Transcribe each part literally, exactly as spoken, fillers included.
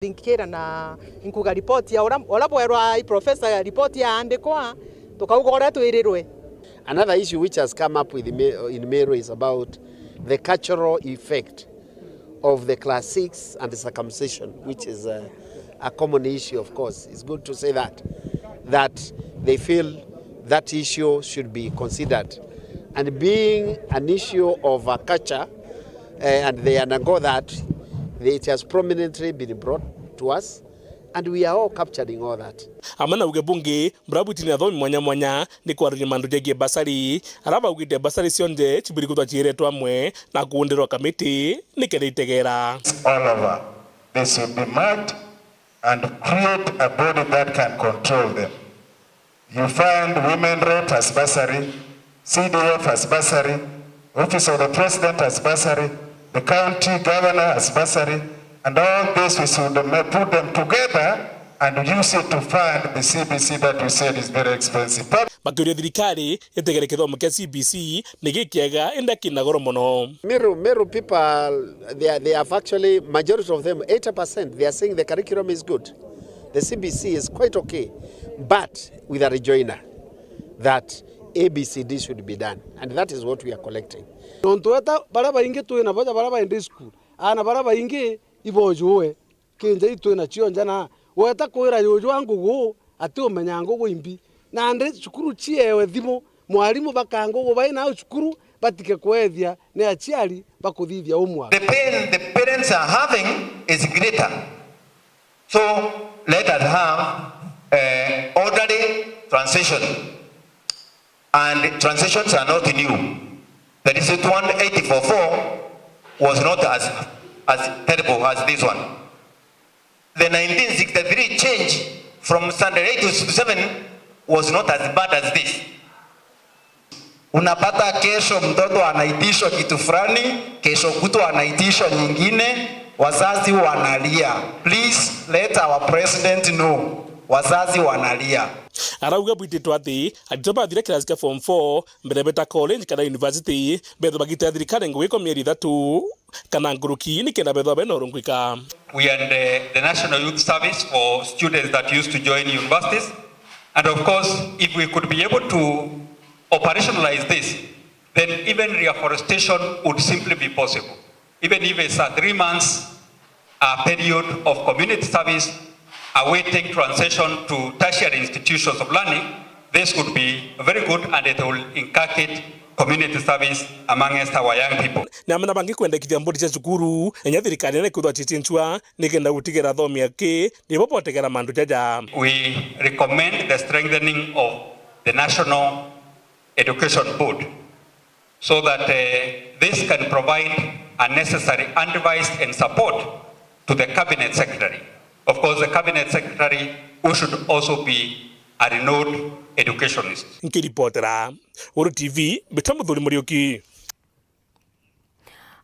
Thinkira na inkuga report ya ura, ura bwerwa i professor report yaandikwa, tukauga uria twirirwe. Another issue which has come up with me, in Meru is about the cultural effect of the class six and the circumcision, which is a, a common issue, of course. It's good to say that, that they feel that issue should be considered. And being an issue of a culture, eh, and they undergo that, it has prominently been brought to us, and we are all capturing all that. Amwe na uge bungi, buria bwiti ni athomi mwanya mwanya ni kwariria mantu jegie basari, aria baugite basari cionthe cibwiri kwithwa ciiretwe amwe na kuundirwa kamiti nikenda itegera. All over. They should be marked and create a body that can control them. You find women rep as bursary, C D F as bursary, office of the president as bursary, the county governor as bursary, and all this we should ma-, put them together and use it to fund the C B C that you said is very expensive. Bakiuria thirikari itegere kithomo kia C B C ni gikiega indi kina goro mono. Meru, Meru people, they are, they have actually, majority of them, eighty percent, they are saying the curriculum is good. The C B C is quite okay, but with a rejoinder that A B C D should be done, and that is what we are collecting. Nontu weta baria baingi twina bo ja baria baendi school, aana baria baingi ibojue. Kinja itwi nacio nja na weta kwira juju a ngugu ati umenya ngugu imbi. Nandi cukuru ciewe thimu, mwarimu baka ngugu bai nao cukuru batige kwethia ni aciari bakuthithia homework. The pain the parents are having is greater. So let us have, eh, orderly transition. And transitions are not new. That is it, one eight four four was not as, as terrible as this one. The nineteen sixty-three change from standard eight to seven was not as bad as this. Unapata kesho mtoto anaitishwa kitu fulani, kesho kutwa anaitishwa nyingine, wazazi wanalia. Please let our president know, wazazi wanalia. Arauga bwititwe ati aritwa bathira kirasi kia form four mbere beta college kana university, bethwa bagitira thirikari ngugi kwa mieri ithatu kana nkuruki nikenda bethwa bena urungwika. We and, eh, the National Youth Service for students that used to join universities. And of course, if we could be able to operationalize this, then even reforestation would simply be possible. Even if it's a three months, uh, period of community service awaiting transition to tertiary institutions of learning, this could be very good and it will inculcate community service amongst our young people. Ni amwe na bangi kwendekithia mburi cia cukuru, na inya thirikari nene kwithwa cicinchua nikenda gutigira athomi aki nibo botegera mantu jaja. We recommend the strengthening of the National Education Board so that, eh, this can provide a necessary advice and support to the cabinet secretary. Of course, the cabinet secretary who should also be a renowned educationist. Nkiripotera Uru T V, mbitwa Muthuri Muriuki.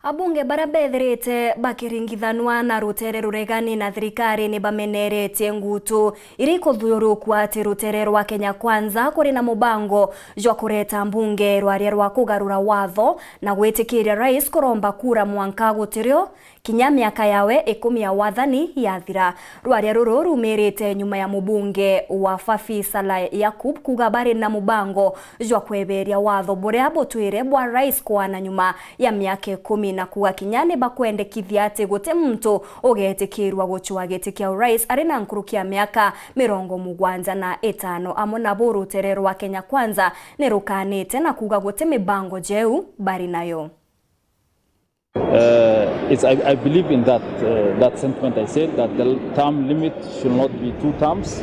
Abunge baria bethirite bakiringithanua na rutere ruregani na thirikari ni bameneretie ngutu iria ikuthiurukua ati rutere rwa Kenya Kwanza kuri na mubango jwa kureta mbunge rwaria rwa kugarura watho na gwitikiria rais kuromba kura mwanka gutirio kinya miaka yawe ikumi ya wathani yathira. Rwaria ruru rumirite nyuma ya mubunge wa Fafi Salah Yakub kuuga bari na mubango jwa kweberia watho buria butwire bwa rais kwana nyuma ya miaka ikumi na kuuga kinya ni bakwendekithia ati guti muntu ugetikirwa gucwa giti kia urais ari na nkuruki ya miaka mirongo mugwanja na itano. Amwe nabo rutere rwa Kenya Kwanza ni rukanite na kuuga guti mibango jeu bari nayo. Uh, it's, I, I believe in that, uh, that sentiment I said, that the term limit should not be two terms,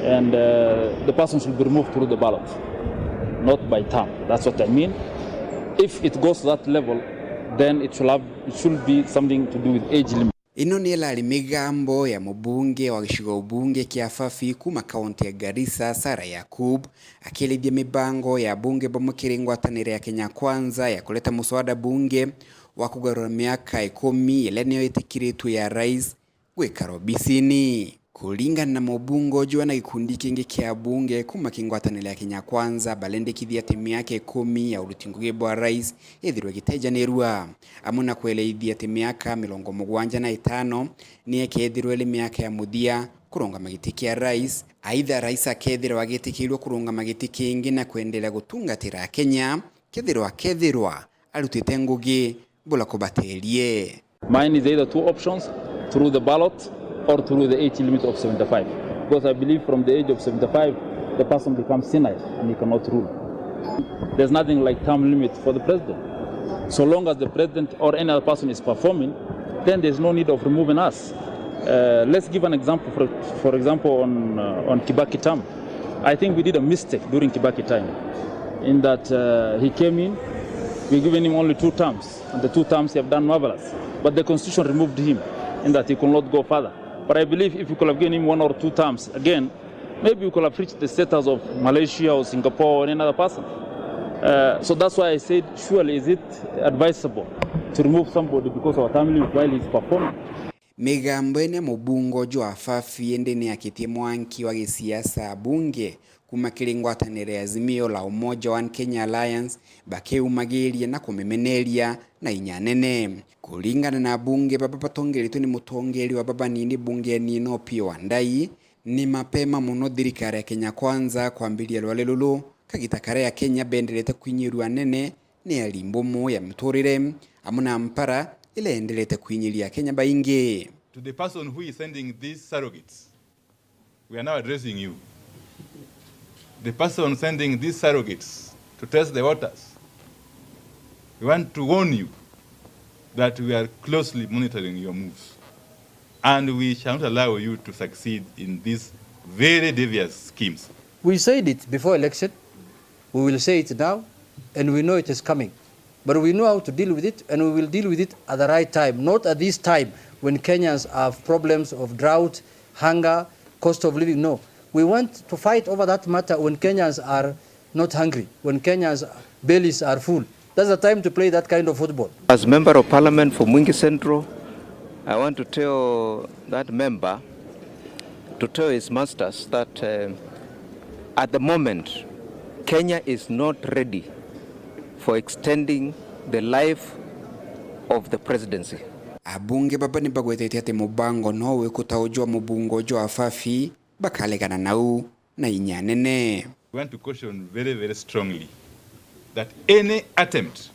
and, uh, the person should be removed through the ballot, not by term. That's what I mean. If it goes to that level, then it should have, it should be something to do with age limit. Ino ni irari migambo ya mubunge wa gicigo bunge kia Fafi kuma kaunti ya Garissa, Sarah Yakub, akielithia mibango ya bunge bamwe kiri ngwataniro ya Kenya Kwanza ya kureta muswada bunge wa kugarura miaka ikumi iria niyo itikiritwe ya rais gwikara obisini. Kuringana na mubunge uju na gikundi kingi kia bunge kuma kingwataniro ya Kenya Kwanza, barendekithia ati miaka ikumi ya uruti ngugi bwa rais ithirwe igitejanirua, amwe na kweleithia ati miaka mirongo mugwanja na itano ni ikethirwa iri miaka ya muthia kurungama giti kia rais. Aitha rais akethirwa agitikirua kurungama giti kingi na kwendelea gutungatira Kenya, kethirwa akethirwa arutite ngugi bula kubaterie. Mine is either two options, through the ballot or through the age limit of seventy-five. Because I believe from the age of seventy-five, the person becomes senile and he cannot rule. There's nothing like term limit for the president. So long as the president or any other person is performing, then there's no need of removing us. Uh, let's give an example, for, for example, on, uh, on Kibaki term. I think we did a mistake during Kibaki time in that, uh, he came in, we given him only two terms, and the two terms he have done marvelous. But the constitution removed him in that he could not go further. But I believe if we could have given him one or two terms again, maybe we could have reached the status of Malaysia or Singapore or any other person. Uh, so that's why I said, surely is it advisable to remove somebody because of a term limit while he's performing? Migambo ene mubunge uju wa Fafi indi ni akitie mwanki wa gisiasa bunge kuma kiri ngwataniro ya Azimio la Umoja One Kenya Alliance, bakiumagiria na kumimeneria na inya nene. Kuringana na abunge baba batongeretwe ni mutongeria wa baba nini bungeni ino Opiyo Wandayi, ni mapema muno thirikari ya Kenya Kwanza kwambiria rwale ruru, kagita karia Akenya benderete kwinyirua nene ni ari mbumu ya miturire, amwe na mpara ila yenderete kwinyiria Akenya baingi. To the person who is sending these surrogates, we are now addressing you. The person sending these surrogates to test the waters, we want to warn you that we are closely monitoring your moves and we shall not allow you to succeed in these very devious schemes. We said it before election, we will say it now, and we know it is coming. But we know how to deal with it, and we will deal with it at the right time, not at this time when Kenyans have problems of drought, hunger, cost of living. No, we want to fight over that matter when Kenyans are not hungry, when Kenyans' bellies are full. That's the time to play that kind of football. As Member of Parliament for Mwingi Central, I want to tell that member to tell his masters that, uh, at the moment, Kenya is not ready for extending the life of the presidency. Abunge baba ni bagwetete ati mubango no wikuta uju wa mubunge uju wa Fafi bakaregana nau na inya nene. We want to caution very, very strongly that any attempt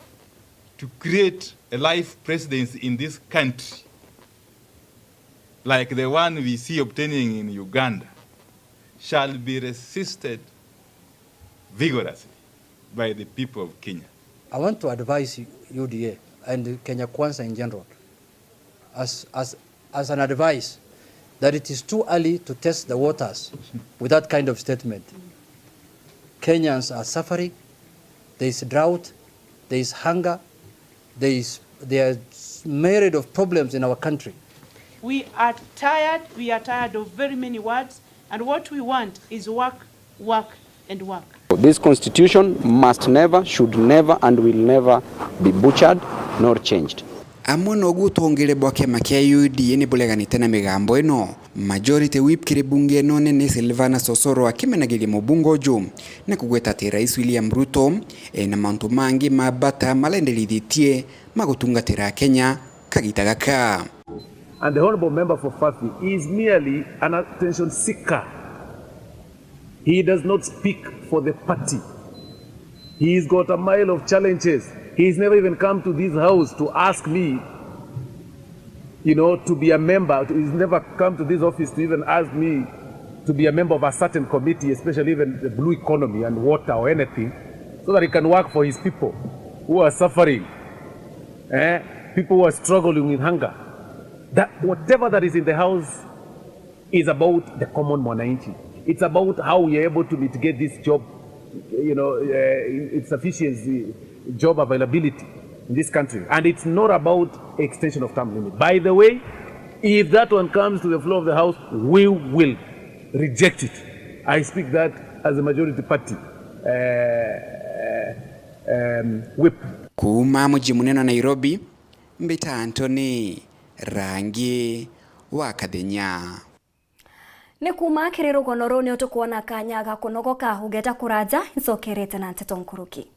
to create a life presidency in this country like the one we see obtaining in Uganda shall be resisted vigorously by the people of Kenya. I want to advise U D A and Kenya Kwanza in general, as, as, as an advice, that it is too early to test the waters with that kind of statement. Kenyans are suffering, there is drought, there is hunger, there is, there are myriad of problems in our country. We are tired, we are tired of very many words, and what we want is work, work, and work. This constitution must never, should never, and will never be butchered nor changed. Amwe noguo utongere bwa kiama kia U D A ni bureganite na migambo ino. Majority Whip kiri bunge ino nene Silvana Sosoro akimenagiria mubunge uju na kugweta ati Rais William Ruto ena mantu mangi ma bata marenderithitie ma gutungatira Kenya kagita gaka. And the honorable member for Fafi is merely an attention seeker. He does not speak for the party. He's got a mile of challenges. He's never even come to this house to ask me, you know, to be a member. He's never come to this office to even ask me to be a member of a certain committee, especially even the blue economy and water or anything, so that he can work for his people who are suffering, eh? People who are struggling with hunger. That whatever that is in the house is about the common mwananchi. It's about how we are able to mitigate this job, you know, uh, insufficiency, job availability in this country. And it's not about extension of term limit. By the way, if that one comes to the floor of the House, we will reject it. I speak that as a majority party, uh, um, whip. Kuuma muji munene wa Nairobi, mbita Anthony Rangi wa Kathenya. Ni kuuma kiri rugono ruu nio tukwona kanya ga kunogoka, ugeta kuraja, ncokerete na nteto nkuruki.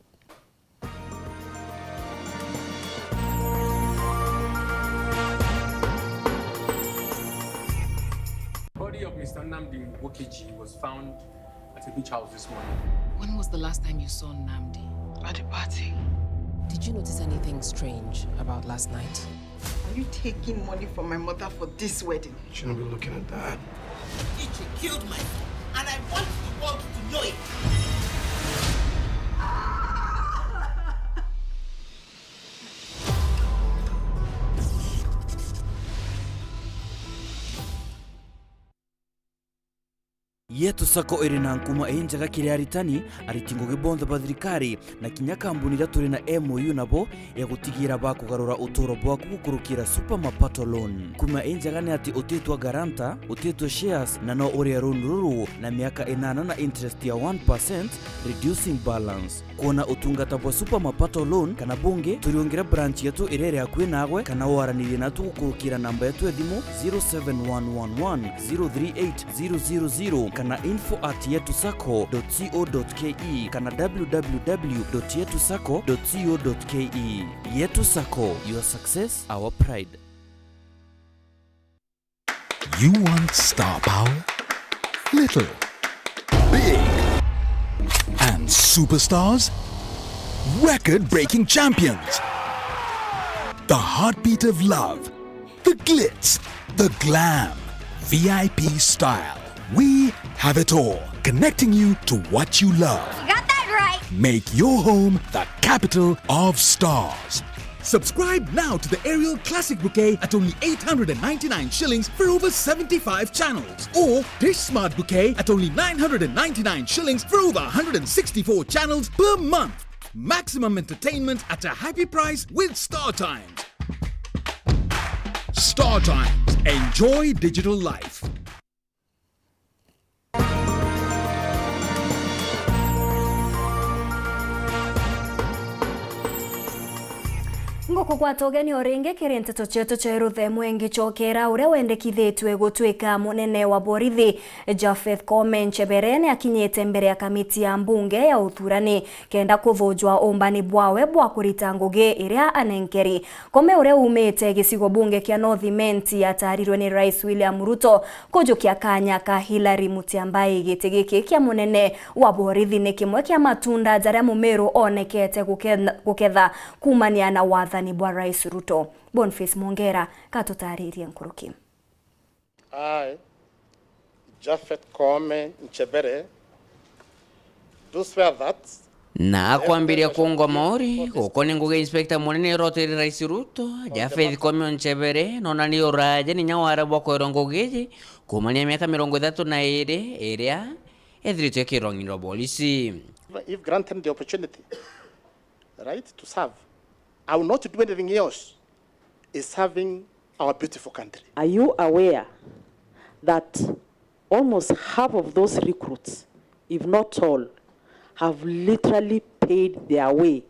Body of Mister Nnamdi Mukichi was found at a beach house this morning. When was the last time you saw Nnamdi? At a party. Did you notice anything strange about last night? Are you taking money from my mother for this wedding? Shouldn't be looking at that. Ichi killed my son, and I want the world to know it. Yetu Sacco iri na nkuma injega kiri aritani, ariti ngugi bonthe ba thirikari, na kinya kambuni iria turi na M O U nabo ya gutigira bakugarura uturo bwaku gukurukira Super Mapato Loan. Nkuma injega ni ati utitwa guarantor, utitwa shares, na no uria loan ruru na miaka inana na interest ya one percent, reducing balance. Kwona utungata bwa Super Mapato Loan kana bungi, turiungire branch yetu iria iri akui nagwe, kana waranirie natu gukurukira namba yetu ya thimu zero seven one one one zero three eight zero zero zero kana info at yetu sacco dot co dot ke kana w w w dot yetu sacco dot co dot ke. Yetu Sacco, your success, our pride. You want star power? Little. Big. And superstars? Record-breaking champions. The heartbeat of love. The glitz. The glam. V I P style. We have it all, connecting you to what you love. You got that right. Make your home the capital of stars. Subscribe now to the Aerial Classic Bouquet at only eight hundred and ninety-nine shillings for over seventy-five channels, or Dish Smart Bouquet at only nine hundred and ninety-nine shillings for over one hundred and sixty-four channels per month. Maximum entertainment at a happy price with StarTimes. StarTimes. Enjoy digital life. Ngukugwata ugeni o ringi kiri nteto cietu cia ruthemu, ngicokera uria wendekithitue gutwika munene wa borithi, Japheth Koome Nchebere, ni akinyite mbere ya kamiti ya mbunge ya uthurani kenda kuthujwa umbani bwawe bwa kurita ngugi iria anenkeri. Koome, uria uumite gicigo bunge kia North Imenti, atarirwe ni Rais William Ruto kujukia kanya ka Hillary Mutyambai. Giti giki kia munene wa borithi ni kimwe kia matunda jaria Mumiru onekete guketha, guketha kuumania na wathani bwa Rais Ruto. Boniface Mwongera katutaririe nkuruki. I, Japheth Koome Nchebere, do swear that. Na akwambiria kungwa mauri, gukonia ngugi ya Inspector Munene urotiri Rais Ruto, Japheth Koome Nchebere, nonani uraja ni inya wara bwa kwerwa ngugi iji kuumania miaka mirongo ithatu na iri iria ethiritwe ikirwa ng'ini rwa bolisi. If granted the opportunity, right, to serve, I will not do anything else is serving our beautiful country. Are you aware that almost half of those recruits, if not all, have literally paid their way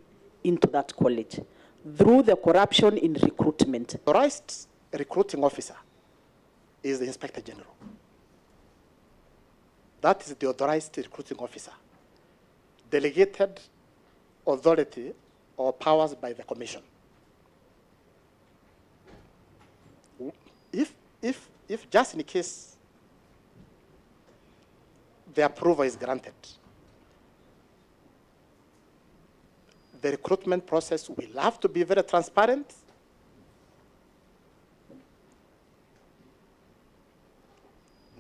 into that college through the corruption in recruitment? Authorized recruiting officer is the Inspector General. That is the authorized recruiting officer. Delegated authority or powers by the commission. If, if, if just in case the approval is granted, the recruitment process will have to be very transparent.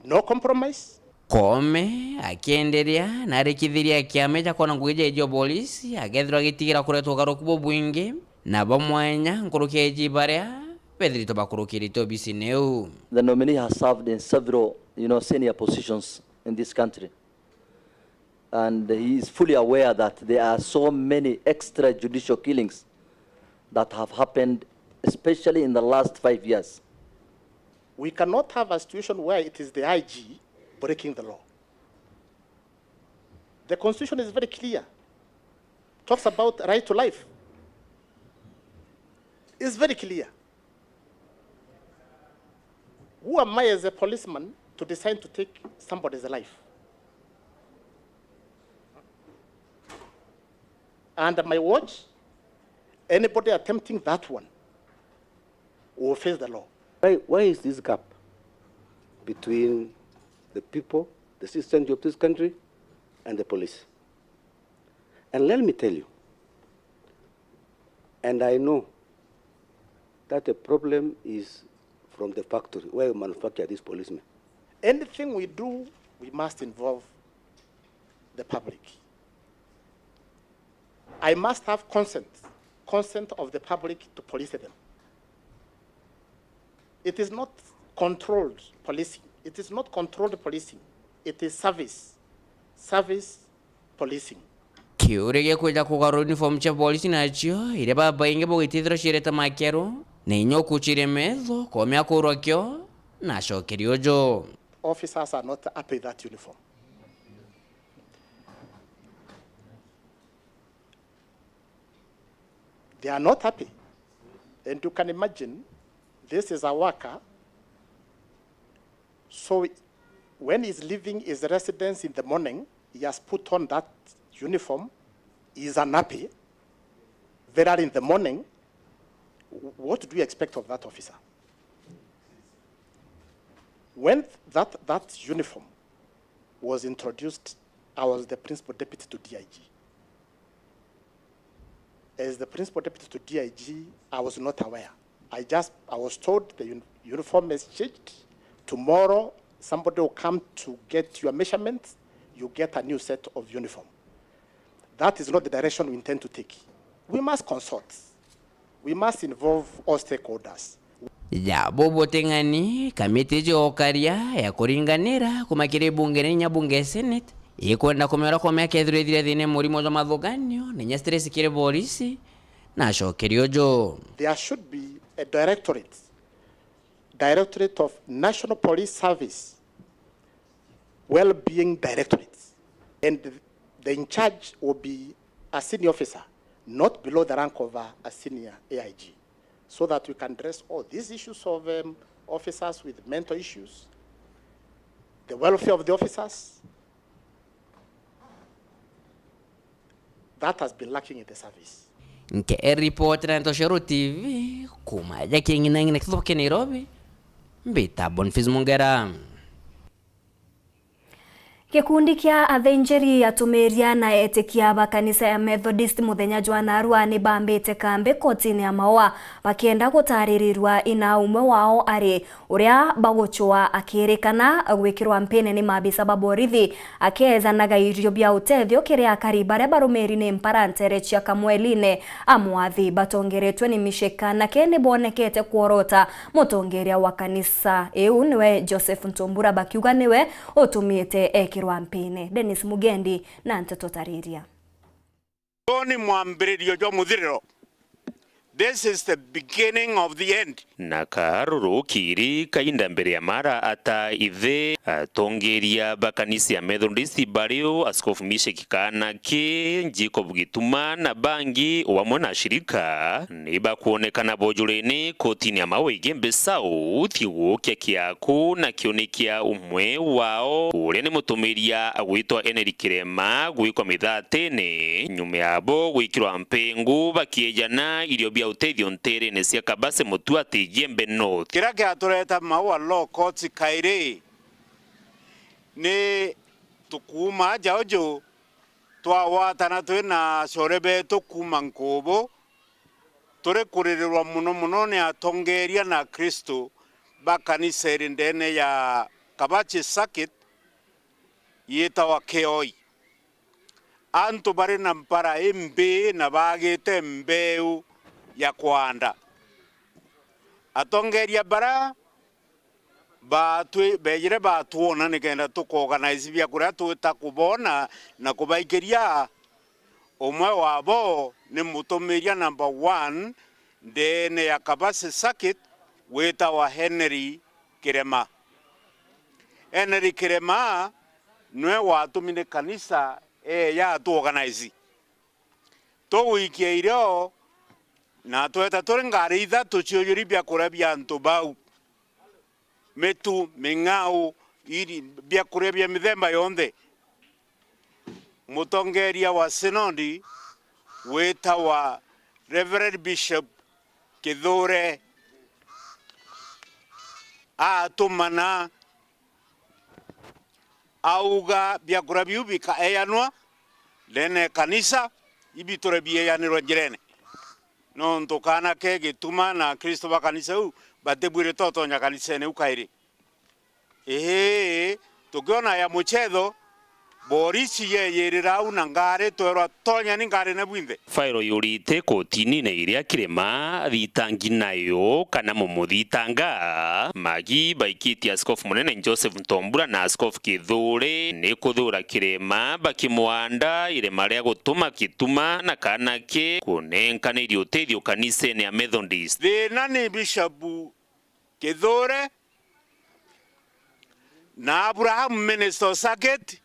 No compromise. Koome akienderia na arikithiria kiama ja kwona ngugi ja iji o bolisi, agethirwa agitigira kuretwa ugaruku bubwingi na bwa mwanya nkuruki ya iji baria bethiritwe bakurukiritwe obisine iu. The nominee has served in several, you know, senior positions in this country. And he is fully aware that there are so many extrajudicial killings that have happened, especially in the last five years. We cannot have a situation where it is the I G breaking the law. The constitution is very clear. Talks about right to life. It's very clear. Who am I as a policeman to decide to take somebody's life. Under my watch, anybody attempting that one will face the law. Why, why is this gap between the people, the citizens of this country, and the police? And let me tell you, and I know that the problem is from the factory where you manufacture these policemen. Anything we do, we must involve the public. I must have consent, consent of the public to police them. It is not controlled policing. It is not controlled policing. It is service. Service policing. Kiuria gia kwija kugarura uniform cia polisi nacio, iria babaingi bagwitithirwa ciirite makiaru, ni inya ukuciria metho, komea kurwa kio, na acokeri uju. Officers are not happy with that uniform. They are not happy. And you can imagine, this is a worker. So when he's leaving his residence in the morning, he has put on that uniform, he is unhappy, very early in the morning. What do you expect of that officer? When that, that uniform was introduced, I was the principal deputy to D I G. As the principal deputy to D I G, I was not aware. I just, I was told the uni-, uniform has changed. Tomorrow, somebody will come to get your measurements. You get a new set of uniform. That is not the direction we intend to take. We must consult. We must involve all stakeholders. Ja bubu buting'ani, kamiti iji ukaria ya kuringanira kuma kiri bunge na inya bunge ya Senate, ikwenda kumea uria komea kethirwa ithira thiina murimo jwa mathuganio, na inya stress kiri borisi, na acokeri uju. There should be a directorate, Directorate of National Police Service, Well-being Directorate, and the in charge will be a senior officer, not below the rank of a, a senior A I G, so that we can address all these issues of, um, officers with mental issues, the welfare of the officers. That has been lacking in the service. Nke ripoti na Ntoshero T V, kuma ja king'inang'ina kithuko kia Nairobi, mbita Boniface Mungera. Gikundi kia athinjiri, atumiria na etikia ba kanisa ya Methodist muthenya jwa narua ni bambite kambi kotini ya Maua bakienda gutaririrua ina umwe wao ari uria bagucua akirikana gwikirwa mpine ni maabisa ba borithi akeejanaga irio bia utethio kiri akari baria barumiri ni mpara ntere cia Kamweline. Amwathi batongeretwe ni mishika nake ni bonekete kworota mutongeria wa kanisa iu niwe Joseph Ntumbura, bakiuga niwe utumite ekirwa mpine. Dennis Mugendi na nteto tariria. Uu ni mwambiririo jwa muthiriro. This is the beginning of the end. Na karuru kiri kainda mbere ya mara ata ithe, atongeria ba kanisa ya Methodist bari o Askofu Mishek Kanake, Jacob Gituma na bangi o amwe na ashirika ni bakwonekana bojurene kotini ya Maua Igembe South gukia kiaku na kioni kia umwe wao uria ni mutumiria agwitwa Henry Kirema gwikwa mithatene, nyuma yabo gwikirwa mpengu bakiejana irio bia utethio nterene cia Kabase Mutuati Igembe North. Kiria kiatureta Maua Law Courts kairi ni tukuuma aja uju twagwatana twi na acore betu kuuma Nkubu, turi kuririrwa mono mono ni atongeria na Akristu ba kanisa iri ndene ya Kabachi Circuit yitawa Kioi. Antu bari na mpara imbii na baagite mbeu ya kwanda. Atongeria bara baatwi-, beejire baatwona nikenda tukoorganize bia kuria twita kuboona na kubaikiria. Umwe wabo ni mutumiria number one ndeene ya Kabase Circuit witawa Henry Kirema. Henry Kirema niwe watumire kanisa eeja atuorganize. Tugwikia irio na tweta turi ngari ithatu ciujuri biakuria bia antu bau. Mitu, ming'au, iri, biakuria bia mithemba yonthe. Mutongeria wa sinodi witawa Reverend Bishop Kithure atumana, auga biakuria biu bikaeanwa ndene ya kanisa, ibiture bieanirwa njirene, nontu kaana ke gituma na Akristo ba kanisa iu batibwirite utonya kanisene iu kairi. Ii, tukiona ya muchetho, borisi yeyirira au na ngari, twerwa, "Tonyani ngari na bwinthe." Fairo yurite kotinine iria Kirima athitangi nayo kana mumuthitanga. Magi baikitie Askofu Munene Joseph Ntombura na Askofu Kithure ni kuthura Kirima bakimwanda irema ria gutuma gituma na kaana ke kunenkaniria utethio kanisene ya Methodist. Thina ni Bishopu Kithure na Abraham Minister o circuit,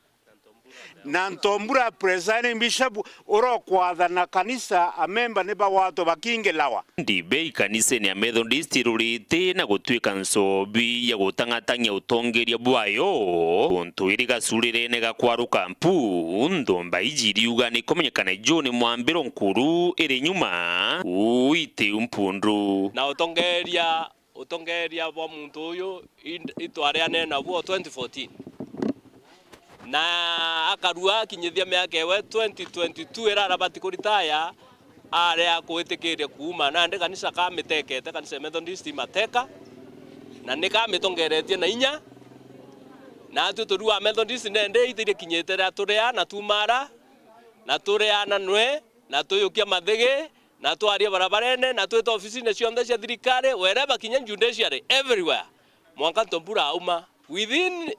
na Ntombura Presiding Bishop urokwathana kanisa, amemba ni bagwatwa bakingilawa. Ndibei kanisene ya Methodist irurite na gutwika nsobi ya gutang'atang'ia utongeria bwayo, untu iri gacurirene ga kwaruka mpu, nthumba iji iriuga ni kumenyekana John Mwambiro Nkuru iri nyuma, uu itiu mpundu. Na utongeria Utongeria bwa muntu uyu i-, itwariane nabuo twenty fourteen. Na akarua akinyithia miaka ewe twenty twenty-two iria arabati kuritaya, aria akwitikiria kuuma. Nandi kanisa kamitekete, kanisa ya Methodist imateka, na nikamitongeretie na inya. Natwi turi wa Methodist nende itiria kinyite ria turia na tumara, na turia na nwe, na tuyukia mathigi, na twaria barabarene, na twita ofisine cionthe cia thirikari, wherever, kinya judiciary, everywhere. Mwanka Ntombura auma. Within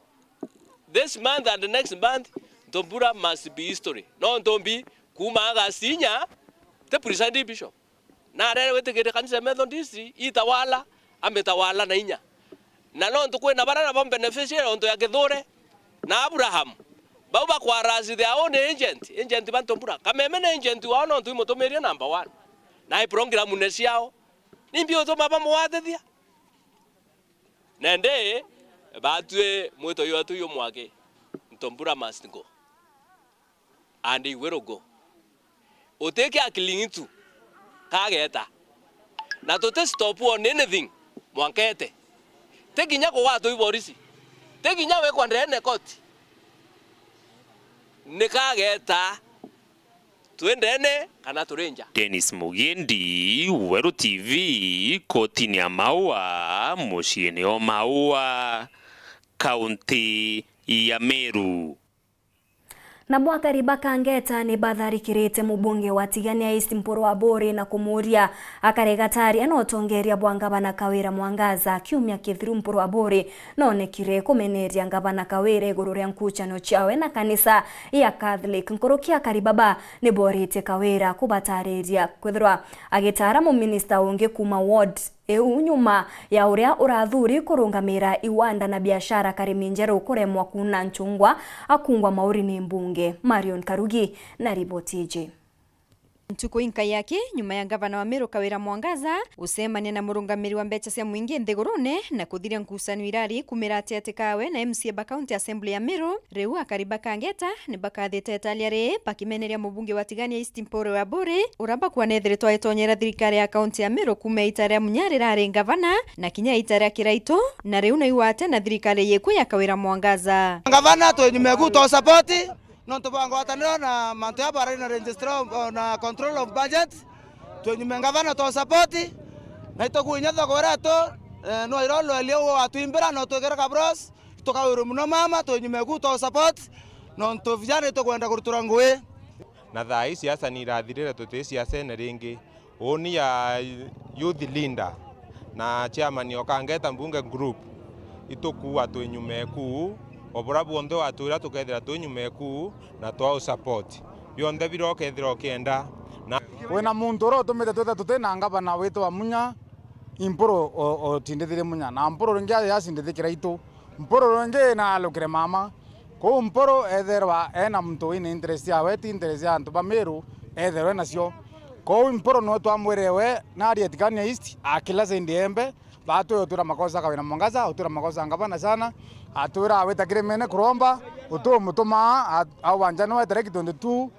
this month and the next month, Ntombura must be history. No Ntombi, kuuma August inya, ti presiding bishop. Na arere gwitikiria kanisa ya Methodist, itawala, amitawala na inya. Na nontu kwina baria nabo beneficiary ontu ya Kithure na Abraham, bau bakwarasi their own agent, agent ba Ntombura. Kameme ni agent wao nontu imutumirie number one. Na i program ne ciao. Nimbi utuma bamugwatithia? Nandi batwi mwito ywetu yumwaki, Ntombura must go. And he will go. Uti kia Kilingitu kageta. Na tuti stop on anything mwanka ete. Ti kinya kugwatwa i borisi. Ti kinya wikwa ndene koti. Ni kageta. Twi ndene kana turi nja. Dennis Mugendi, Weru T V, kotini ya Maua, muciini o Maua, kaunti ya Meru. Nabo akari ba Kangeta ni batharikirite mubunge wa Tigania East Mpuru Aburi na kumuuria akare gataria na utongeria bwa ngavana Kawira Mwangaza. Kiumia kithiru Mpuru Aburi noonekire kumeneria ngavana Kawira iguru ria nkuchanio ciawe na kanisa ya Catholic. Nkuruki akari baba ni booritie Kawira kubatariria kwithirwa agitaara muminista ungi kuuma ward iu nyuma ya uria urathuri kurungamira iwanda na biashara Karimi Njeru kuremwa kuuna nchungwa akungwa mauri ni mbunge. Marion Karugi na riboti iji. Ntuku inkai aki, nyuma ya ngavana wa Meru Kawira Mwangaza gucemania na murungamiri wa mbecha cia mwingi nthigurune na kuthiria ngucanio irari kumira atiati kawe na M C A ba County Assembly ya Meru, riu akari ba Kangeta ni bakathite italia ri bakimeneria mubunge wa Tigania East Mpuru Aburi, uria bakuona ethiritwe aitonyera thirikari ya kaunti ya Meru kuuma ita ria Munya rirari ngavana na kinya ita ria Kiraitu, na riu naigwate na thirikari yikwi ya Kawira Mwangaza. Ngavana twi nyuma eku, twa support nontu bwa ngwataniro na mantu ya barari na registrar of, na control of budget. Twi nyuma ngavana, twa support, na itukuinya thogora tu, eh, no iro lweli ugo watwimbira no twikire kabros. Tukawirwe muno mama, twi nyuma eku, twa support, nontu vijana itukwenda kurutura ngui. Na thaa ii siasa ni irathirire, tuti siasene ringi. Uuni ya youth leader na chairman o Kangeta Mbunge Group, itukuua twi nyuma eku, o bura bwonthe watwira tukethira twi nyuma eku na twa u support. Bionthe bira ukethira ukienda. Na kwina muntu uria utumite twitha tuti na ngavana witwa Munya, i Mpuru o-, otindithirie Munya, na Mpuru ringi athi acindithikira itu. Mpuru ringi na alukire mama. Kou Mpuru etherwa ena muntu wina interest yawe, ti interest ya antu ba Meru etherwe nacio. Kou Mpuru niwe twamwire we, naria Tigania East, akila sendi embe, Batwi utwira makosa Kawira Mwangaza, utwira makosa ngavana sana, atwira awita kirimene kuromba, utumutuma a-, au wanja niwe tariki twenty-two,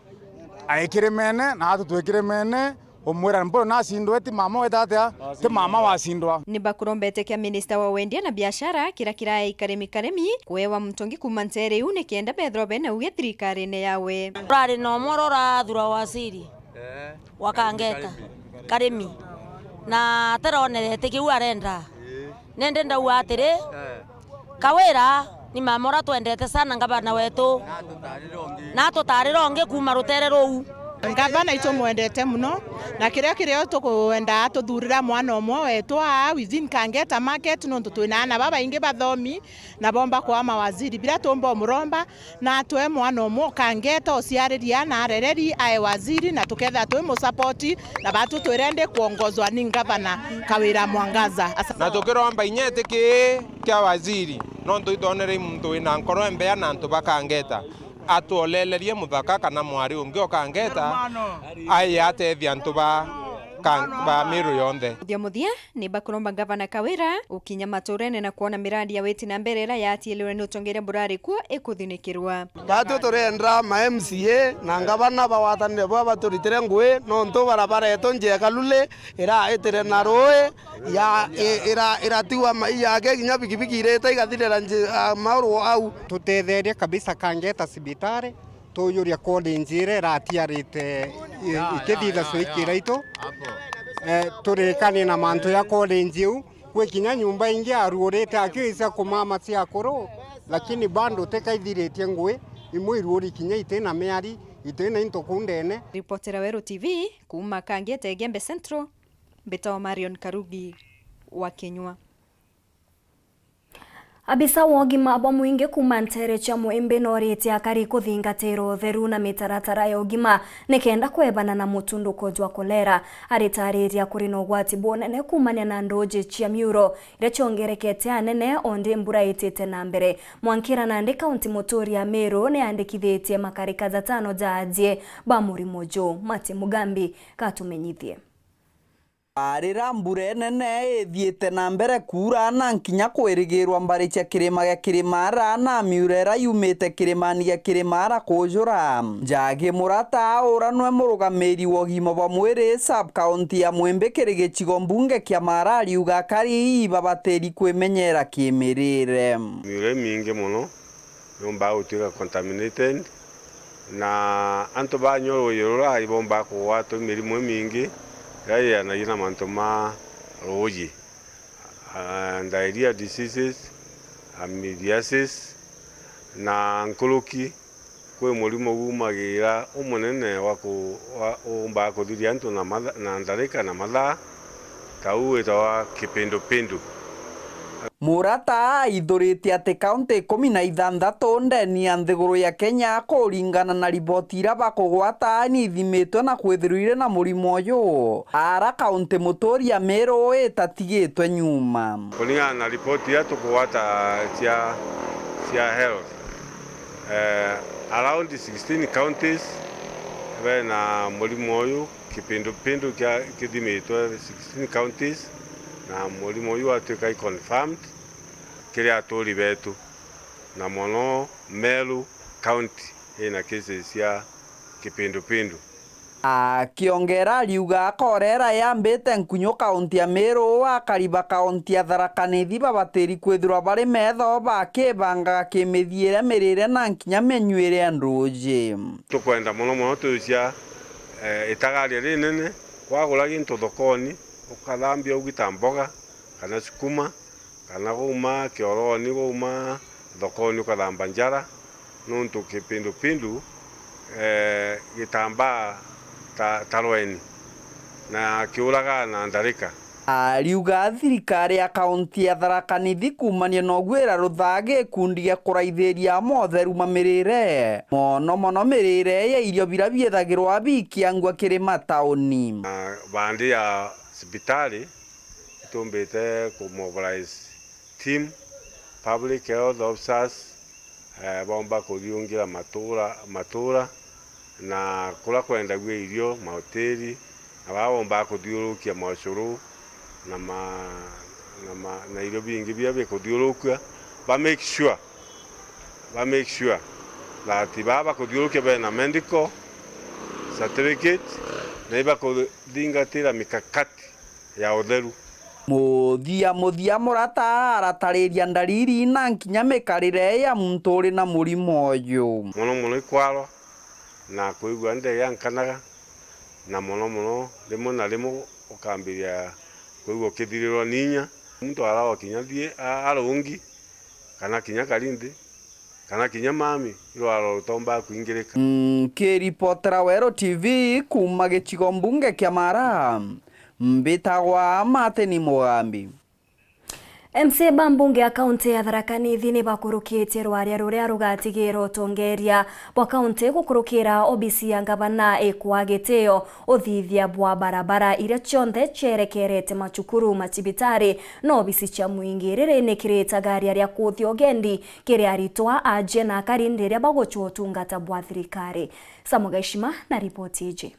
ai kirimene, na atu twi kirimene, umwira mburu nasindwe, ti mama weta atia, ti mama wasindwa. Ni bakurombete kia minista wa wendia na biashara, kira kirae ikaremi karemi, kuewa mutongi kuuma ntere iu, nikenda bethirwa bena uge thirikarine yawe. Urari na umwe urathura waziri. Wakangeta karimi, na ataronerete kiu arenda. Nende ndauga atiri, Kawira ni mama uria twendete sana, ngavana wetu, na tutarira ungi kuuma rutere ruu. Ngavana itumwendete muno, na kiria kirio tukwenda atuthurira mwana umwe wetu aa within Kangeta market, nontu twina aana babaingi bathomi, na bomba kwaa mawaziri biria tumba umuromba, na atwe mwana umwe ukangeta uciariria na arereri ae waziri, na tukethira twi musapoti, na batu twire ndi kuongozwa ni ngavana Kawira Mwangaza. Asa- Na tukiromba inya iti kii kia waziri, nontu itwonere i muntu wina nkoro imbea na antu bakangeta, atuolelerie muthaka kana mwari ungi ukangeta, aye atethia antu ba, ka-, ba Miru yonthe. Muthia muthia, ni bakuromba ngavana Kawira gukinya maturene na kwona miradi ya witi na mbere iria yatiilirwe ni utongeria burari kuo ikuthinikirwa. Batu turenda ma M C A na ngavana bagwatanire bwa baturitire ngui, nontu barabara yetu njega luli iraitire na rui ya, i-, ira-, iratigwa mai yake kinya bikibiki irite igathirira nji-, a, mauru au. Tutetherie kabisa Kangeta cibitari. Tuujuria college iria iratiarite i-, ikithithacua ikira itu. Eh, turikanie na mantu ya college iu. Kwi kinya nyumba ingi aruurite akio cia kumama cia akuru, lakini bado tikaithiritie ngui, imwe iruuri kinya itina miari, itina into kuu ndene. Ripotera Weru T V kuuma Kangeta Igembe Central, mbitagwa Marion Karugi wa Kinyua. Abisa wa ugima bwa mwingi kuuma nteere cia Mwimbi nooritie akari kuthingatira utheru na mitaratara ya ugima nikenda kwebana na mutunduko jwa kolera. Aritaariria kuri na ugwati bunene kuumania na nduuji cia miuro iria ciongerekete anene o ndi mbura itite na mbere. Mwankira nandi kaunti muturia Meru niandikithitie makarika jatano ja ajie ba murimo juu. Mati Mugambi gatumenyithie. Riria mbura inene ithiite na mbere kuura na nkinya kwirigirwa mbari cia kirima gia Kirimara na miura iria yumite kirimani gia Kirimara kuujura. Njagi Murata uria nwe murugamiri wa ugima bwa mwiri sub county ya Mwimbi kiri gicigo mbunge kia Mara ariuga akari babatiri kwimenyera kimirire. Miura imingi mono yumbaga gutwika contaminated, na antu banyua ruuji rura ibombaga kugwatwa i mirimu imingi iria yiyanagia na mantu ma ruuji, ah, diarrhea diseases, amidhiasis, na nkuruki kwi murimo gumagira umunene wa ku-, wa, umbaga kuthiria antu na matha-, na ntharika na mathaa, ta uu witawa kipindupindu. Murata aithurite ati kaunti ikumi na ithanthatu ndeni ya nthiguru ya Kenya kuringana na riboti iria bakugwata ni ithimitwe na kwithirwa iri na murimo uyu. Ara kaunti muturia Meru itatigitwe nyuma. Kuringana na ripoti iria tukugwata cia, cia health, eh, around sixteen counties bena murimo uyu. Kipindupindu kia kithimitwe sixteen counties, na murimo uyu watwika i confirmed kiri aturi betu, na mono Meru County ina cases cia kipindupindu. Akiongera ariuga korera yambite nkunyu kaunti ya Meru, akari ba kaunti ya Tharaka Nithi babatiri kwithirwa bari metho bakibangaga kimithiire, mirire na nkinya minyuire ya nduuji. Tukwenda mono mono tucia eh, itagaria rinene, wagura gintu thokoni, ukathambia ugita mboga, kana sukuma, kana guma kioroni, guma thokoni ukathamba njara, nontu kipindupindu, eh, gitambaa ta, ta rweni, na kiuragaa na ntharika. Ariuga thirikari ya kaunti ya Tharaka Nithi kuumania na uguo irarutha gikundi gia kuraithiria motheru ma mirire, mono mono mirire ya irio biria biithagirwa bikiangua kiri matauni. Na bandi ya cibitari, itumbite ku mobilize team, public health officers, eh, bomba kuthiungira matura, matura, na kuria kwendagua irio, mahoteli, na baa bombaga kuthiurukia maucuru na ma-, na ma-, na irio bingi biria bikuthiurukua, ba make sure, ba make sure that baa bakuthiurukia bena medical certificate, na ibakuthingatira mikakati ya utheru. Muthia muthia, murata aratariria ndariri na nkinya mikarire ya muntu uri na murimo uyu. Mono mono ikwarwa na kwigua ndegankanaga, na mono mono rimwe na rimwe ukambiria kwigua ukithirirwa ni inya. Muntu arawa kinya thie a-, arungi, kana kinya karinthi, kana kinya mami, irwaro rutomba kwingirika. Nkiripotera Weru T V kuuma gicigo mbunge kia Mara, mbitagwa Martin Mugambi. M C A ba mbunge ya kaunti ya Tharaka Nithi ni bakurukitie rwaria ruria rugatigirwa utongeria bwa kaunti gukurukira obisi ya ngavana ikwa gitio, uthithia bwa barabara iria cionthe cierekerete macukuru, macibitari na obisi cia mwingi. Riri ni kiritaga ria kuthia ugendi kiri aritwa, aajie na akari riria bagucua utungata bwa thirikari. Samu Gaishima na ripoti iji.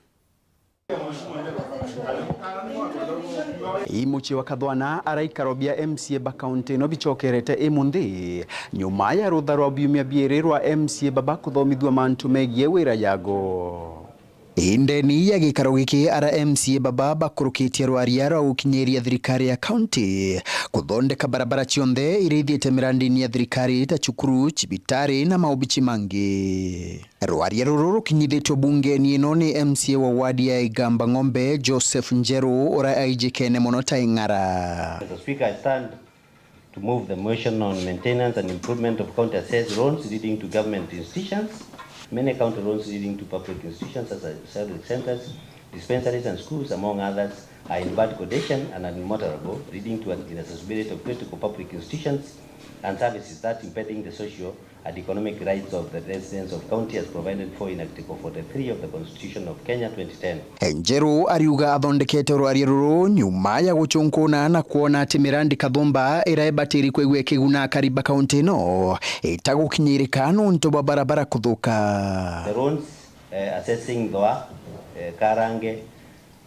I mucii wa Kathwana, araikaro bia M C A ba kaunti ino bicokerete imunthi, nyuma ya rutha rwa biumia biiri rwa M C A baba kuthomithua mantu megie wira yago. I ndeni ya gikaro giki, ara M C A baba bakurukitie rwaria rwa gukinyiria thirikari ya kaunti kuthondeka barabara cionthe iria ithiite mirandini ya thirikari ta cukuru, cibitari na maobici mangi. Rwaria ruru rukinyithitue bungeni ino ni M C A wa wadi ya Igamba Ng'ombe, Joseph Njeru, uria aijikene mono ta ing'ara. Mister Speaker, I stand to move the motion on maintenance and improvement of county assessed roads leading to government institutions. Many county roads leading to public institutions such as service centers, dispensaries and schools, among others, are in bad condition and unmotorable, leading to an inaccessibility of critical public institutions and services, that impeding the social and economic rights of the residents of county as provided for in Article forty-three of the Constitution of Kenya twenty ten. Njeru ariuga athondekete rwaria ruru nyuma ya gucunkuna na kwona ati mirandi kathumba iria ibatiri kwigua ikiguna akari ba kaunti ino itagukinyirika nontu bwa barabara kuthuka. The roads, eh, accessing Thwa, eh, Karange,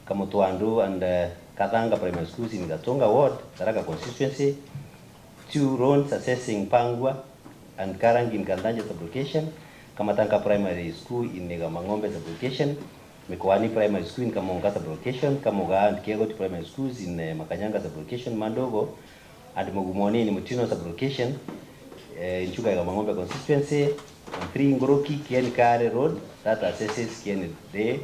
Kamutwandu and, eh, Kathanga Primary Schools in Gatunga Ward, Tharaka Constituency. Two roads accessing Pangua and Karangi in Kanthanja Sub-location, Kamatanga Primary School in Igamba Ng'ombe Sub-location, Mikoani Primary School in Kamonga Sub-location, Kamuga and Kiegoti Primary Schools in, eh, Makanyanga Sub-location, Madogo and Mugumoni in Mutino Sub-location, eh, in Chuka Igamba Ng'ombe Constituency, and three Nguruki, Kieni Kare Road, that accesses Kieni Day,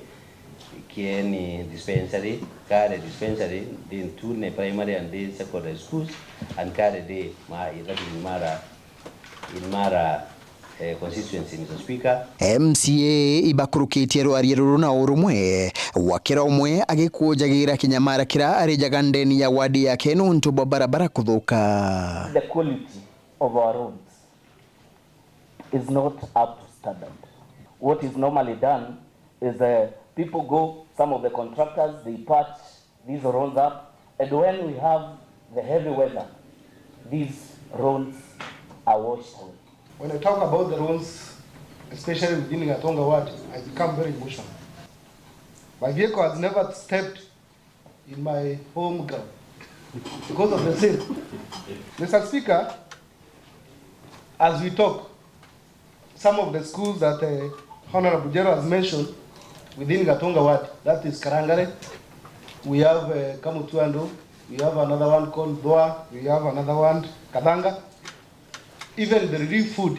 Kieni Dispensary, Kare Dispensary, then two ne primary and then secondary schools, and Kare Day, ma, that is in Mara, in Mara, eh, constituency, Mister Speaker. M C A ibakurukitie rwaria ruru na urumwe, wa kira umwe agikujagira kinyamara kira arijaga ndeni ya wadi yake nontu bwa barabara kuthuka. The quality of our roads is not up to standard. What is normally done is, uh, people go, some of the contractors, they patch these roads up, and when we have the heavy weather, these roads are washed away. When I talk about the roads, especially within Gatunga ward, I become very emotional. My vehicle has never stepped in my home ground because of the same. Mister Speaker, as we talk, some of the schools that, uh, Honorable Jero has mentioned within Gatunga ward, that is Karangare, we have, uh, Kamutuando, we have another one called Dhoa, we have another one Kadhanga. Even the relief food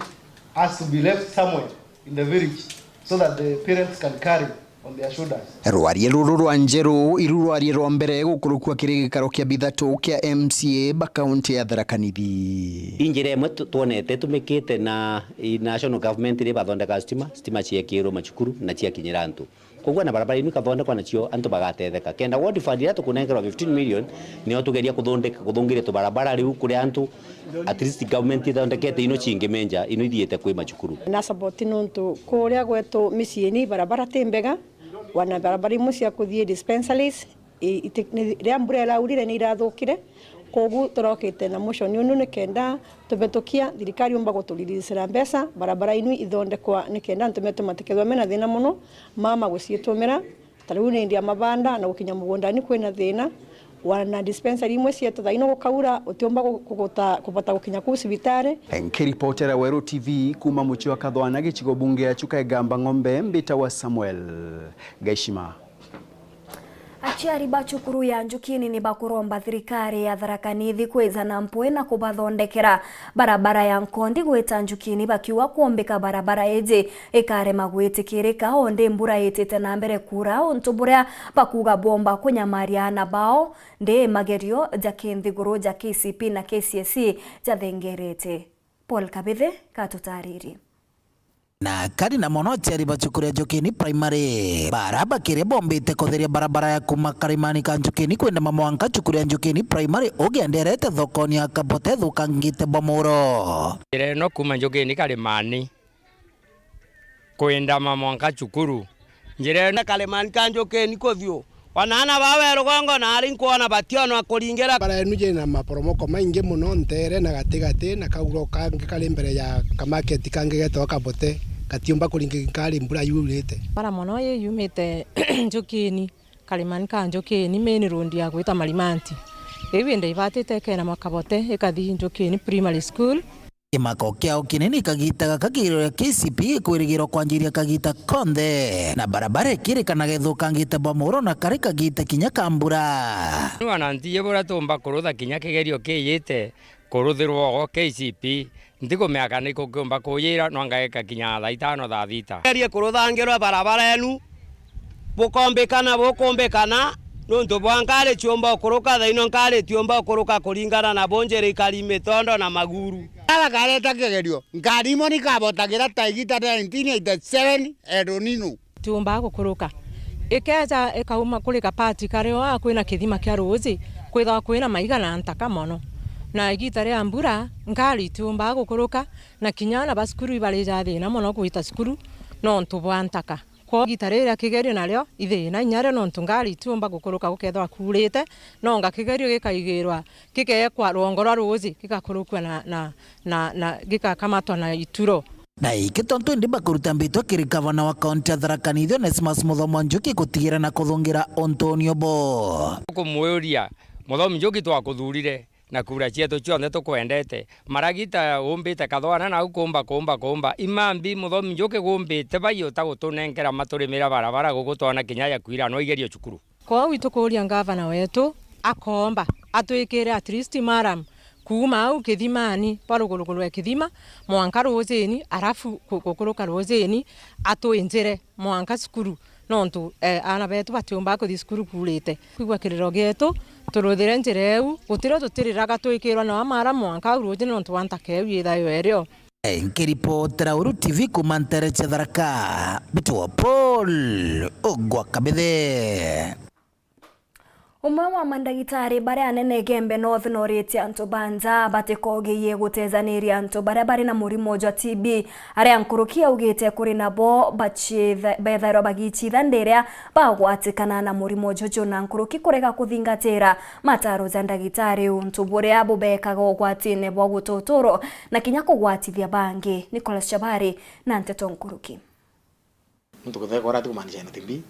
has to be left somewhere in the village so that the parents can carry on their shoulders. Rwaria ruru rwa Njeru iru rwaria rwa mbere gukurukua kiri gikaro kia bithatu kia M C A ba kaunti ya Tharaka Nithi. I njira imwe tu-, twonete itumikite na i national government riria bathondeka stima, stima ciekirwe macukuru na ciakinyira antu. Koguo na barabara inu ikathondekwa nacio antu bagatetheka. Kenda ward fund iria tukunengerwa fifteen million, nio tugeria kuthondeka, kuthungiria tubarabara riu kuri antu, at least government ithondekete ino cingi menja, ino ithiite kwi macukuru. Na support nontu kuria gwetu miciini barabara ti mbega, wana barabara imwe cia kuthii dispensaries, i-, iti-, ni-, riria mbura iraurire ni irathukire. Koguo turokite na motion unu nikenda tubitukia thirikari yumba guturiricira mbeca, barabara inu ithondekwa nikenda antu betu matikethwa mena thina muno, mama guciitumira, ta riu ni indi ya mabanda na gukinya mugundani kwina thina. Wana dispensary imwe cietu thaino gukaura, utiumba gu-, kuguta, kubota gukinya kuu cibitari. Nkiripotera Weru T V kuuma mucii wa Kathwana, gicigo bunge ya Chuka Igamba Ng'ombe, mbita wa Samuel Gaishima. Aciari ba cukuru ya Njukini ni bakuromba thirikari ya Tharaka Nithi kwija na mpwi na kubathondekera barabara ya Nkondi gwita Njukini, bakiuga kuumbika barabara iji ikarema gwitikirika, o ndi mbura itite na mbere kuura, untu buria bakuuga bwomba kunyamaria aana bao, ndi magerio ja kinthiguru ja K C P na K C S E jathengerete. Paul Kabithe gatutaririe. Na kari na mono aciari ba cukuru ya Njukini Primary, bara bakiria bombite kutheria barabara ya kuuma karimani ka Njukini kwenda mamwanka cukuru ya Njukini Primary, ugienderete thokoni ya Kabote thukangite bwa muro. Njira ino kuuma Njukini karimani kwenda mamwanka cukuru. Njira ino karimani ka Njukini kuthiu. Wana aana baa be rugongo naari nkwona bationwa kuringira. Bara enu jina maporomoko maingi mono nteere na gatigati, na kauro kangi kari mbere ya kamaketi kangi getagwa Kabote, gatiumba kuringika nkari mbura yurite. Bara mono ii yumite Njukini, karimani ka Njukini, main road ya gwita Marimanti. Iu indi ibatite ikena Makabote, ikathi Njukini Primary School. Kimako kiao kinene kagita gaka kiirwe K C P ikwirigirwa kwanjiria kagita konthe, na barabara ikirikanaga ithukangite bwa muro na kari kagita kinya ka mbura. Wananchi buria tuumba kurutha kinya kigerio kiiyite kuruthirwa o K C P, ntikumiaka ni kukiumba kuyira, no ngagika kinya thaa itano, thaa thita. Kigerie kuruthangirwa barabara enu, bukombikana, bukumbikana, nuntu bwa nkari ciumba ukuruka, thaino nkari tiumba ukuruka kuringana na bunjiri ikari mitondo na maguru. Ara kareta kigerio, nkari imwe nikabotagira ta igita nineteen eighty-seven El Nino. Tiumba gukuruka. Ikeja ikauma kuri gapati kario a kwina kithima kia ruuji, kwithagwa kwina maiga na ntaka mono. Na igita ria mbura, nkari itiumba gukuruka, na kinya aana ba cukuru ibarija thina mono gwita cukuru nontu bwa ntaka. Kwou igita riria kigerio nario ithina inya rio, nontu ngari itiumba gukuruka gukethirwa kuurite, nonga kigerio gikaigirwa, gikeekwa rwongo rwa ruuji, gigakurukua na, na, na, na gikakamatwa na ituro. Na iki tontu indi bakuruta mbitwa kiri gavana wa kaunti ya Tharaka Nithi Onesmus Muthomo Njuki gutigira na kuthungira untu unio bo. Tukumwiuria, Muthomi Njuki, twakuthurire na kura cietu cionthe tukwendete. Maragita umbite kathwana nau kuumba, kuumba, kuumba. Imambi Muthomi Njuki gumbite bai utagutunenkera maturimira barabara gugu twona kinya ya kwira no igerio cukuru. Kwou itukuuria ngavana wetu akoomba atwikire at least maram kuuma au kithimani, bwa ruguruguru rwa kithima, mwanka ruujini, arafu ku-, gukuruka ruujini, atwinjire mwanka cukuru. Nontu, eh, aana betu batiumba kuthi cukuru kuurite. Kwigua kiriro gietu, turuthire njira iu, gutirio tutiriraga twikirwa na amara mwanka au ruuji nontu bwa ntaka iu yithayo erio. Eh, nkiripotera Uru T V kuuma ntere cia Tharaka, mbitwa Paul Ogwa Kabithe. Umwe wa mandagitari baria anene Igembe North noritie antu ba nja batikogiie gutejaniria antu baria bari na murimo jwa T B, aria nkuruki augite kuri nabo baciitha-, bethairwa bagicitha ndiria bagwatikana na murimo juju, na nkuruki kurega kuthingatira mataro ja ndagitari untu buria bubekaga ugwatine bwa gututurwo na kinya kugwatithia bangi. Nicholas Chabari na nteto nkuruki. Muntu kuthekora atikumaanisha ena T B,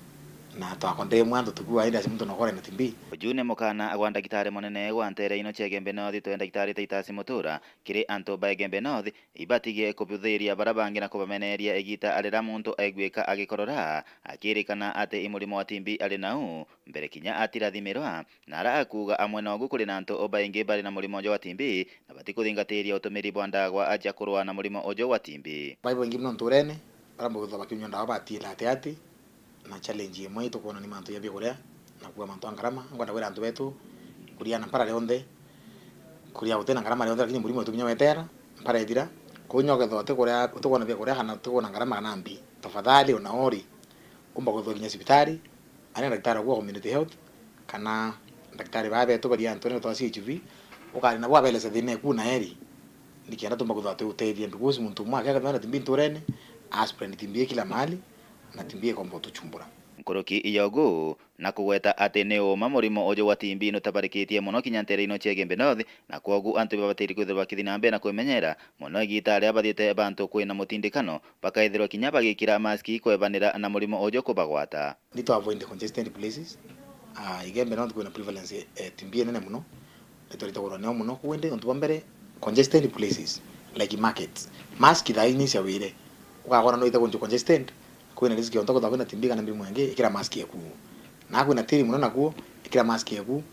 na twakondemwa antu tukua indi aci muntu nokora ena T B. Uju ni mukana gwa ndagitari munene gwa ntere ino cia Igembe North, itwe ndagitari Titus Mutura, kiri antu ba Igembe North, ibatigie kubuthiria bara bangi na kubameneria igita riria muntu aiguika agikorora, akirikana ati i murimo wa T B ari nau, mbere kinya atirathimirwa, na ara akuuga amwe nogu kuri na antu baingi bari na murimo uju wa T B, na batikuthingatiria utumiri bwa ndagwa aja kurwa na murimo uju wa T B. Bai baingi mono nturene, bara mbugutha bakinyua ndawa batiira ati ati, na challenge imwe itukwona ni mantu ya biakuria, na kuua mantu a ngarama. Ngwenda kwira antu betu, kuria na mpara rionthe, kuria gutina ngarama rionthe, lakini murimo wetu kinya wetera, mpara ethira, kunya ukethwa utikuria, utikwona biakuria kana utikwona ngarama kana mbi, tafadhali ona ori, umba kwithwa kinya cibitari, aria ndagitari wa community health, kana ndagitari baa betu baria antu ni twa C H V, ukari nabo abelese thina eku na eri, nikenda tumba kwithwa tuutethia, because muntu umwe akega thina T B nturene, a spread T B kila mahali, na T B ikomba utuchumbura. Nkuruki ya ugu, na kugweta ati ni uma murimo uju wa T B nutabarikitie mono kinya ntere ino cia Igembe North, na kwogu antu babatiri kwithirwa bakithi na mbere na kwimenyera mono igita ria bathiite bantu kwina mutindikano, bakaithirwa kinya bagikira maski kwebanira na murimo uju kubagwata. Ni to avoid congested places, Ah, Igembe North kwina prevalence ya T B nene mono, na itwarite kurwa nio mono. Kwou indi untu bwa mbere, congested places like markets, mask thaa ii ni cia wire, ugakora no ite kuntu congested, kwina risk ya untu kwithirwa kwina T B kana mirimu ingi, ikira mask eku. Na kwina tiri mono nakuo, ikira mask eku,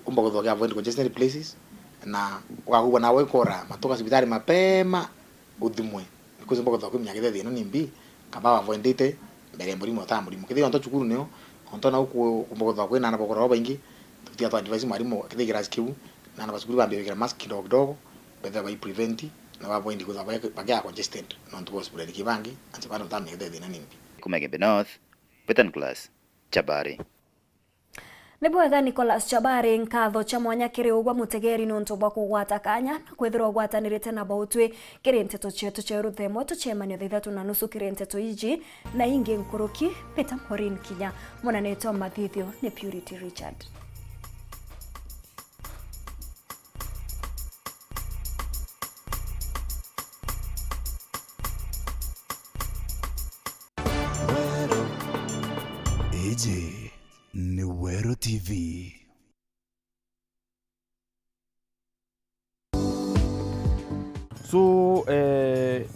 umba kwithirwa uki avoid congested places, na ugakugua nawe ikora matuka cibitari mapema, uthimwe. Because umba kwithirwa kwimenya kethira thina ni mbi, kaba wavoidite mbere ya murimo utaa murimo. Kethira onto cukuru nio, onto nau ku-, kumba kwithirwa kwina aana bakura babaingi, tutiga twa advise mwarimu kethira kirasi kiu, na aana ba cukuru bambie gwikira mask kidogo kidogo, bethira bai prevent, na ba avoid kwithirwa bake-, bakia congested, nontu bwa hospitali ki bangi, antu bana utamenya kethira thina ni mbi. Kuma Igembe North, Betan Class, Chabari. Ni bwega Nicholas Chabari, nkatho cha mwanya kiri ugwa mutegeri niuntu bwa kugwata kanya na kwithirwa ugwatanirite na bautwi kiri nteto cietu cia ruthemo. Tucemanie thaa ithatu na nusu kiri nteto iji na ingi nkuruki. Peter Morin Kinya, mwana nitwa Mathithio ni Purity Richard. Iji ni Weru T V. So, eh,